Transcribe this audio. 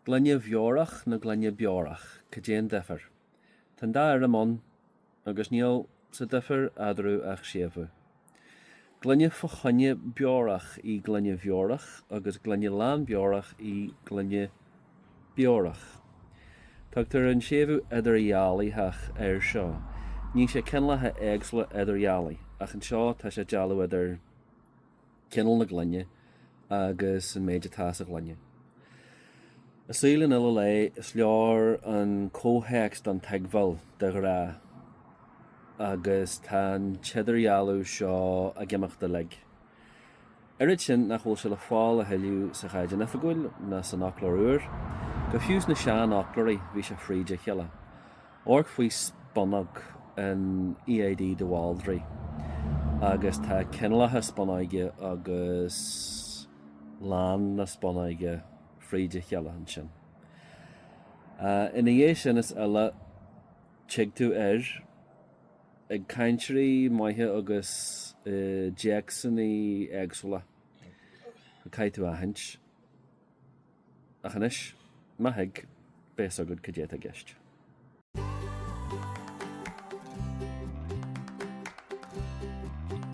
Gloine bheorach nó gloine beorach, cad é an difear? Tá an dá fhoirm ann agus níl sa difear eadarthu ach séimhiú. Gloine fá choinne beorach í gloine bheorach agus gloine lán beorach í gloine beorach. Tugtar an séimhiú idirdhealaitheach air seo. Ní sé cineálacha éagsúla idirdhealaigh, ach anseo tá sé ag dealú idir. cineál na gloine agus an méid atá sa ghloine. I saol an uile lae, is leor an comhthéacs don tuigbheáil de ghnáth agus tá an t-idirdhealú seo ag imeacht i léig. Oiread sin nach bhfuil sé le fáil a thuilleadh sa Chaighdeán Oifigiúil ná san fhoclóir úr, go fiú sna seanfhoclóirí bhí sé fríd a chéile. Amharc faoi spúnóg in EID de Bhaldraithe agus tá cineálacha spúnóige agus lán na spúnóige fríd a chéile ansin. Ina dhiaidh sin is uile tig tú air ag cainteoirí maithe agus i dtéacsanna éagsúla a caithfidh tú a aithint. Ach anois, má thig, beidh fhios agat cad é atá i gceist.